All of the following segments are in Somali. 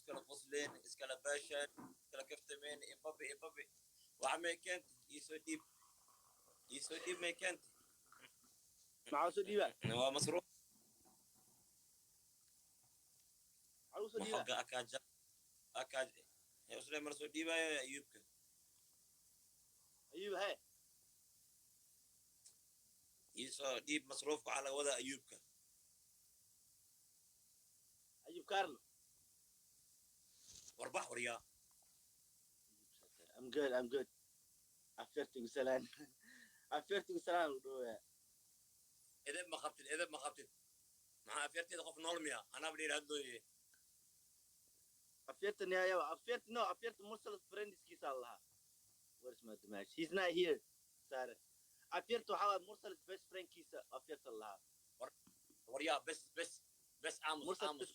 Iskala qosleen, iskala baashaan, iskala kaftameen. Ibabi, ibabi, waxa may keentay? Iisoo dhiib, iisoo dhiib, may keentay? Maxaa soo dhiibaa? Waa masruuf. Maxaa lagu soo dhiibaa? Maxoga akaaja akaaj usle mar soo dhiibaayo Ayuubka. Ayuub hee? Iisoo dhiib masruufka, waxaa laga wadaa Ayuubka. Ayuub Carlo. Warbax, waryaa. I'm good, I'm good. Afeertigu salaan, afeertigu salaan u dhowaa. Edeb ma qabtid, edeb ma qabtid. Maxaa afeerteeda? Qof nool miya? Anaaba dhiir hadlooye. Afeerta nihayaba, afeerta, no, afeerta Mursal friendskiisa lahaa. Where's my match? He's not here. Sare, afeerta waxaa waaye Mursal best friendkiisa afeerta lahaa. Waryaa, bes, bes, bes, aamus. Mursal. Aamus.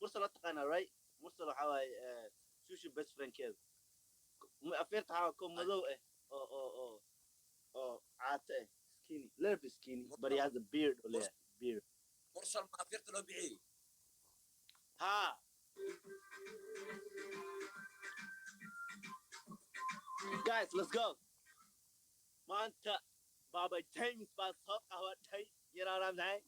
Mursal la taqaanaa, right? Mursal waxaa waaye Shushu best friendkeeda. Afeerta waxaa waaye ko madow ah oo caato ah, skinny, little bit skinny, but he has a beard oo leeyahay beard. Mursal ma afeerta loo bixiyey? Ha. Guys, let's go. Maanta Baba James baa soo qabatay. You know what I'm saying?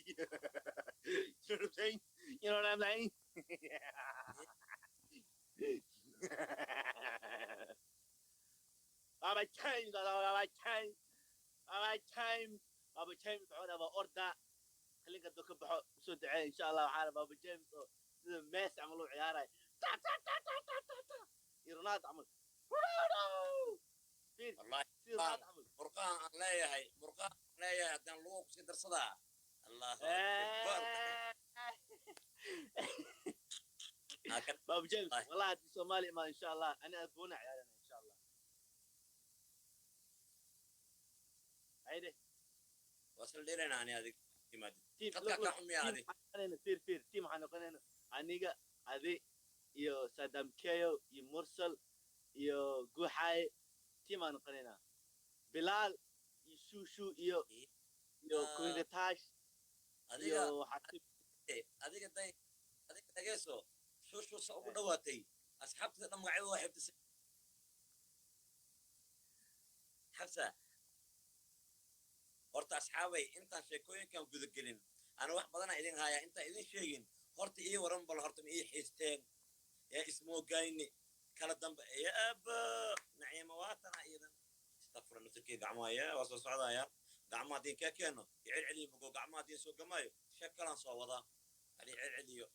You know what I'm saying? You know what I'm saying? Baba James, Baba James, Baba James, Baba James wuxuu rabaa orda qalinka hadduu ka baxo usoo duceeya insha Allah. Waxaa rabaa Baba James oo sida Messi camal u ciyaarayo, ta ta ta ta ta ta ta, iyo Ronaldo camal, Ronaldo fiir. Wallahi. Sida Ronaldo camal. Murqaha aan leeyahay, murqaha aan leeyahay, haddaan lugo kusii darsadaa, Allahu akbar. Baba James. Wallahi. Wallahi haddii Soomaali imaado insha Allah ani adboona ciyaarana insha Allah. Hayde. Waa isla dheelayna ani adig timaadid. Team. Khadkaa Look, kaa look, xumiya. Team Adi. waxaan noqonayna, fiir, fiir, team waxaan noqonayna aniga, adi iyo Saddam Keyo iyo Mursal iyo Guuxaaye. Team aan noqonaynaa, Bilaal iyo Shushu iyo Ah. Queen Tash. Adiga. Iyo waxaa Adiga day, adiga dhageeso. Shushusa ugu dhawaatay asxaabtida dhan magacyada waa xifdisay. Xabsa horta, asxaabay, intaan sheekooyinkan gudagelin, ana wax badana idin hayaa. Intaan idin sheegin horta ii waran bal horta, ma ii xiisteen? Yaa ismoogayni kala dambe ya aba Naciima waatana iyadan istafura naftirkii gacmaha ya waa soo socdaya. Gacmaha haddii kaa keeno i celceliyo mugo, gacmaha haddii soo gamaayo sheeg kalaan soo wadaa hali celceliyo.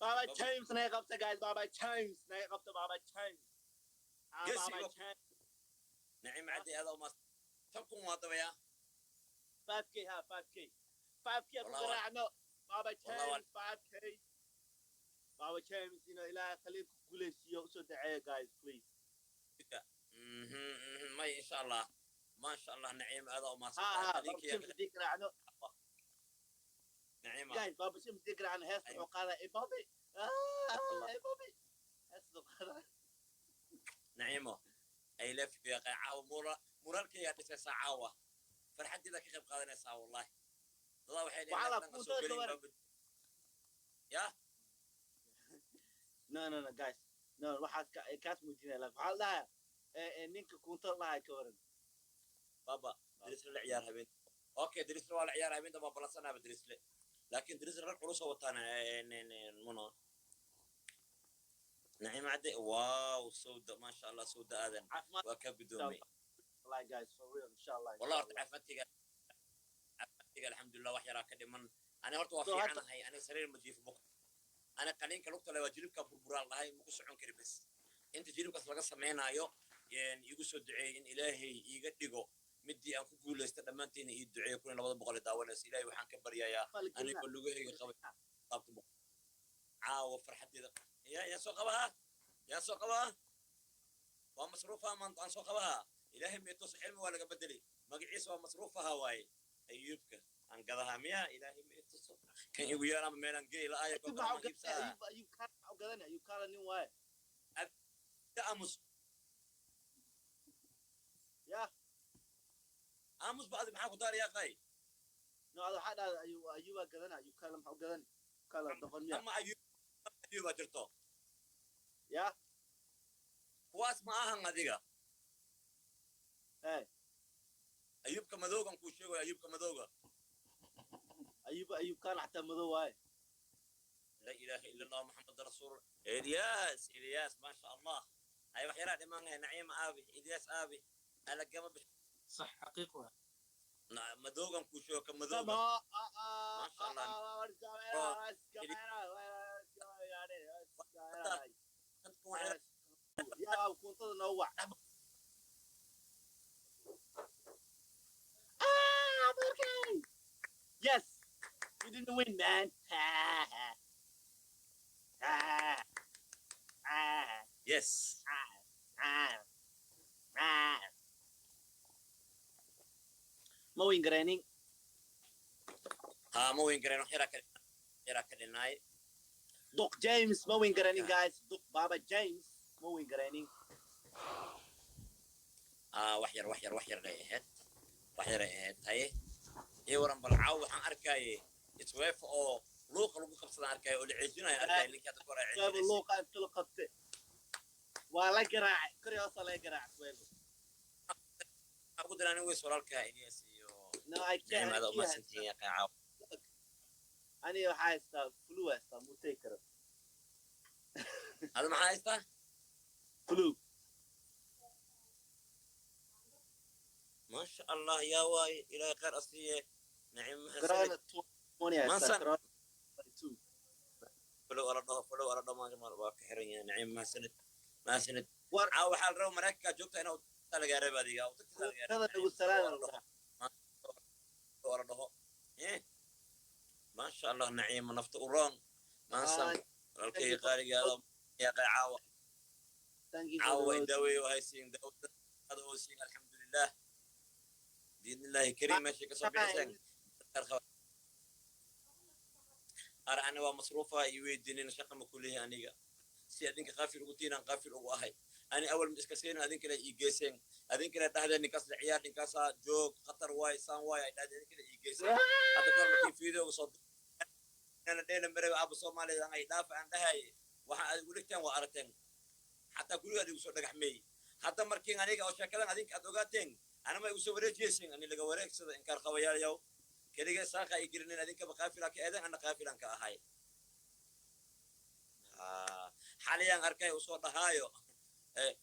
Baba James naga qabta, guys. Baba James naga qabta, Baba James. Ah, Gesi. Baba James. Naciima caddi aada umaas 10,000 waa dabaya. 5K ha, 5K, 5K ku Wallah garaacno Baba Wallah James 5K. Baba James inuu Ilaahay khaliilka ku guuleysiiyo usoo duceeya, guys, please. May, insha Allah, maasha Allah, Naciima aada ha umaadsan. Ha, Baba tahay. James haddii garaacno. Naciima. Guys, Baba James haddii garaacno heesta wuxuu qaadaa "Ey Bobby, ah, ey Bobby", heesta wuxuu qaadaa. Naciimo, I love you. Ya caawa muraalkaygaa dhisaysaa, caawa farxaddeeda ka qayb qaadanaysaa. Wallahi dadaa waxay Waxaa la dheheen soo kuutada gelin ka waran. Ya. No, no, no, guys, no, waxaas kaas muujinaya laakiin waxaa la dhahaa ninka kuuntada dhahay ka waran. Baba Dirisle la ciyaar habeen. Okay, Dirisle waa la ciyaar habeenta, waa balansanaaba Dirisle, laakiin Dirisle rag culus oo wataan muno. Naciima cadde, wow, sawda, maasha Allah, sawda aadan. Caafimaad. Waa ka gudoomay. Wallahi, guys, for real, insha Allah. Wallah horta caafimaadkayga, caafimaadkayga alxamdulilah, wax yaraa ka dhiman. Ani horta waa So fiicanahay. Ani sariir ma jiifo buk. Ani qaliinka lugta le waa jilibka burburaal dhahay, maku socon kari. Bes inta jilibkaas laga sameynaayo iigu soo duceeyey in Ilaahay iiga dhigo midii aan ku guulaysta. Dhammaantiina ii duceeyo. 1200 daawanaysa, Ilaahay waxaan ka baryayaa anigoo lugahayga qabay laabta boqol caawa farxaddeeda. Ya yaa soo qabaha, yaa soo qabaha, waa masruufaha maanta aan soo qabaha. Ilaahay meetos cilmi waa laga bedelay, magaciisa waa masruufaha waaye. Ayuubka aan gadaha miya? Ilaahay meetoso kan igu yeerama meelaan geey la-aaya. Ayub maxaa u gadanay? Ayub, Ayub Kaala maxaa u gadanay? Ayub Kaala nin waaye. Aamus. Ya. Aamus ba, adi maxaa ku daarayaa qay? No, ada waxaa dhahday Ayub, Ayubaa gadanay. Ayub Kaala maxaa u gadanay? Kala doqon miya? Ama Ayuubaa jirto. Ya. Kuwaas ma ahan adiga. Hey. Ayuubka madoogan kuu sheegayo, Ayuubka madooga. Ayuub, Ayuub kaan xataa madow waaye. لا اله الا الله محمد رسول الياس، الياس، ما شاء الله. هاي wax yaraa dhimanaya. Naciima aabi, Ilyas aabi ala gama. Sax, xaqiiq waa. Madoogan kuu sheego, ka madooga. ما شاء الله. يا كنت نوع Ah, okay. Yes, you didn't win, man. Ah, ah, Yes. ah, ah. Ma win garaynin. Ha, ma weyn gareen, wax yaraa ka dhinaay. Duq James ma win garaynin, guys. Duq Baba James ma win garaynin. Ah, wax yar, wax yar, wax yar ay ahayd, wax yar ay ahayd. Haye, ii waran bal. Caaw waxaan arkaaye isweef oo luuqa lagu qabsadaan arkaaye oo la ceejinayo, arkaaye ninkii hadda kor ay Suwaybo ceejinaysa. Luuqa inta la qabtay waa la garaacay, kor iyo hoosa laga garaacay Suwaybo. Waxaan ku diraa nin weys walaalka Ilyas iyo No, I can't. Naciim, aad umahadsantihiin yaa caaw. Aniga waxaa haystaa flu, haystaa mutay karo. Hada maxaa haystaa? Flu. Maasha Allah, yaa waaye, Ilaahay khayr asiiye. Naciim, mahadsanid. Corona 20 haystaa. Mansan. Corona 22. Follow ala dhaho, follow ala dhaho, maanta waa ka xiran yahay. Naciim, mahadsanid, mahadsanid. War. Caaw waxaa la rabaa Maraykankaa joogta inaa lagaa reeba adiga tagtaa lagaa Kada reeba. Nagu salaan. Ala dhaho, ala dhaho, eh, maasha Allah. Naciima nafta u roon maansan, walaalkay qaaligaada yaa caawa. Thank you for caawa the way rose. Daaweeyo haysiin daawada oo siin, alxamdulilah, biidnillahi kariim, meeshay kasoo bixiseen. Ara ani waa masruufa iyo weydiinin, shaqa ma kuleeyahay aniga. Si adinka qaafil ugu tiinaan qaafil ugu ahay ani. Awal ma iska siinin, adinkana ii geyseen, adinkana dhahdeen ninkaas la ciyaar, ninkaasaa joog, khatar waay, saan waay ay dhahdeen, adinkana ii geyseen. Hadda kahor markii videoga soo ana dheela mareeba aaba Soomaaliya ay dhaafa aan dhahay, waxa aad igu dhigteen waa aragteen, xataa guriga aad igu soo dhagaxmeey. Hadda markiin aniga oo sheekadan adinka aad ogaateen, anama igu soo wareejiyeysin, ani laga wareegsada. Inkaar qabayaalayow, keligee saaqa ay gelinin, adinkaba qaafila ka eedan, ana qaafilan ka ahay. Xaliyaan arkay usoo dhahaayo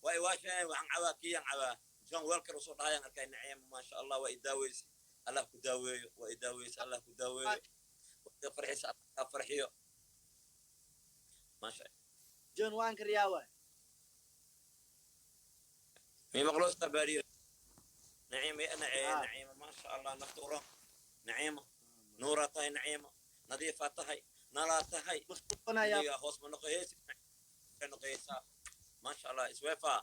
waa iwaasheen, waxaan cabaa kiyaan cabaa John Welker usoo dhahayaan arkay. Naciim, maasha Allah, waa idaaweyse, Allah ku daaweeyo. Waa idaaweyse, Allah ku daaweeyo. Waa farxisa, Allah farxiyo, maasha. John Wanker yaa waay? Mi maqloosta baariyo naciima? Ah. Naciima, maasha Allah, nafta uron Naciima, nuuraa tahay Naciima, nadiifaa tahay, nalaa tahay. Masruufanaya. Aniga hoos ma noqoheysi, noqoheysaa, maasha Allah. Isweefa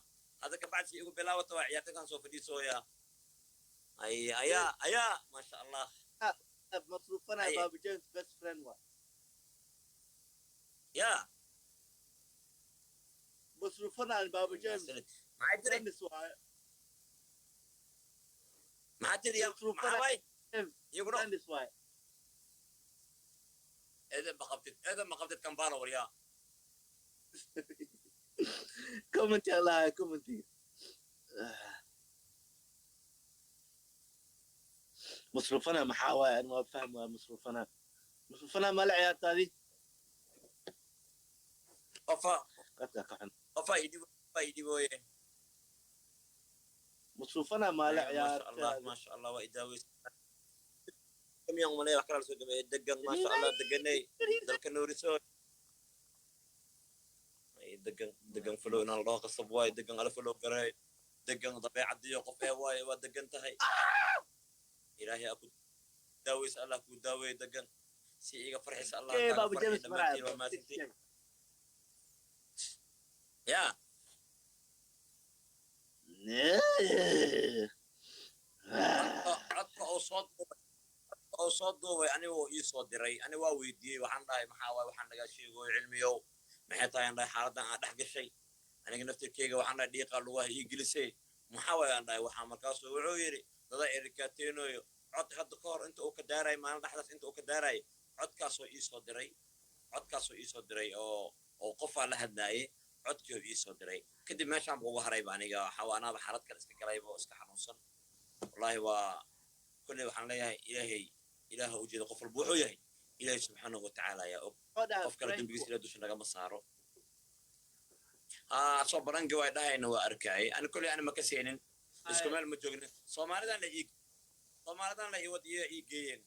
hadda kabacdi si igu bilaawata waa ciyaartankan soo fadhiisooya. Ay ayaa ayaa, maasha Allah. Masruufanaya. Aye. Baba James best friend waay. Ya. Masruufanaya Baba James. Maxaa tiri? Friends waay. Maxaa tiri? Maxaa waay? James. Iyaguna Friends waay. Eedan ma qabtid, eedan ma qabtid, kambala waryaa. Comment Allah, comment. Masruufana maxaa waaye? Ani waa fahmi waay. Masruufana, masruufana ma la ciyaartaadi? Qofa. Qadka ka xun. Qofa idhibo, qofa idhibooye. Masruufana ma la Maasha Allah. ciyaartaadi? Maasha Allah, waa idaaweysa miyaan umalaya wax kala soo gameeyay. Degan, maasha Allah, deganay dalka nooriso. Ay degan, degan follow inaan la dhaho qasab waaye. Degan ala follow garay, degan dabeecadiyo qof ee waaye, waa degan tahay. Ilaahay aa ku daaweysa, Allah kuu daaweeyo. Degan si iga farxisa, Allah Okay, kaaga Baba farxiyo. James. Dhammaantiin waa mahadsantiin ya. Codka oo soo duubay aniga oo ii soo diray, ani waa weydiiyey. Waxaan dhahay, maxaa waay waxaan lagaa sheegoyo, Cilmiyow? Maxay tahay aan dhahay xaaladan aan dhex gashay aniga naftirkeyga? Waxaan dhahay, dhiiqaa lugaha ii gelisay, maxaa waay aan dhahay waxaa? Markaasuu wuxuu yidhi dada erikaateynayo. Cod hadda ka hor inta uu ka daaray, maalin dhexdaas inta uu ka daaray, codkaasoo ii soo diray. Codkaasoo iisoo diray oo qofaa la hadlaayay, codkii oo iisoo diray kadib meeshaan bu uga harayba. Aniga waxaa anaaba xaalad kale iska galayba oo iska xanuunsan. Wallahi waa kolley, waxaan leeyahay Ilaahay, Ilaaha u jeeda. Qof walba wuxuu yahay Ilaahay subxaanahu watacaala ayaa og. Wuxuu dhahay Qof kale prank. Dembigiisa Ilaah dusha nagama saaro. Haa, soo barangi way dhahayna, waa arkayay. Ani kolley ani ma ka seenin, isku meel ma joognin. Soomaalidan la iwad, iyaga ii geeyeen,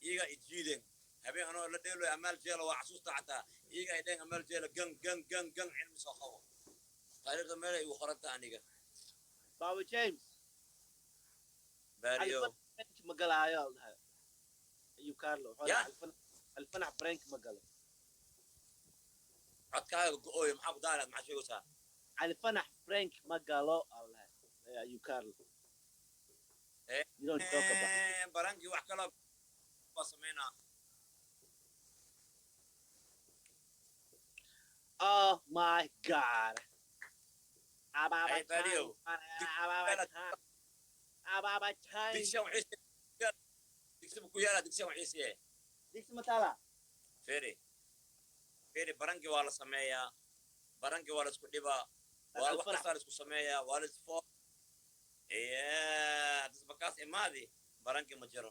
iyaga i jiideen habeen anoo la dheeloy amaal jeelo. Waa xasuusta xataa, iyaga ay dheheen amaal jeelo gan gan gan gan cilmi soo qabo. Taariikhda meel ay igu qoranta aniga. Baba James. Baariyo. Prank ma galaayo al dhahay Ayub Carlo. Wuxuu Ya. dhahay Alfanax prank ma galo. Codkaaga go-ooyo, maxaa ku daalaad? Maxaa sheegaysaa? Alfanax prank ma galo al dhahay Ayub Carlo. You don't talk about it. Barankii wax kaloo baa samaynaa. Oh my God. Ababa Hey, Bario. Ababa time. Ababa time. Digsiyan wixiisi, digsi ku yaala, digsiyan wixiisiye. Digsi matala. Feri feri, barankii waa la sameeyaa, barankii waa la isku dhibaa, waa wax kastaa la isku sameeyaa, waa la isfo. Yeah, disbakaas imaadi, barankii ma jiro.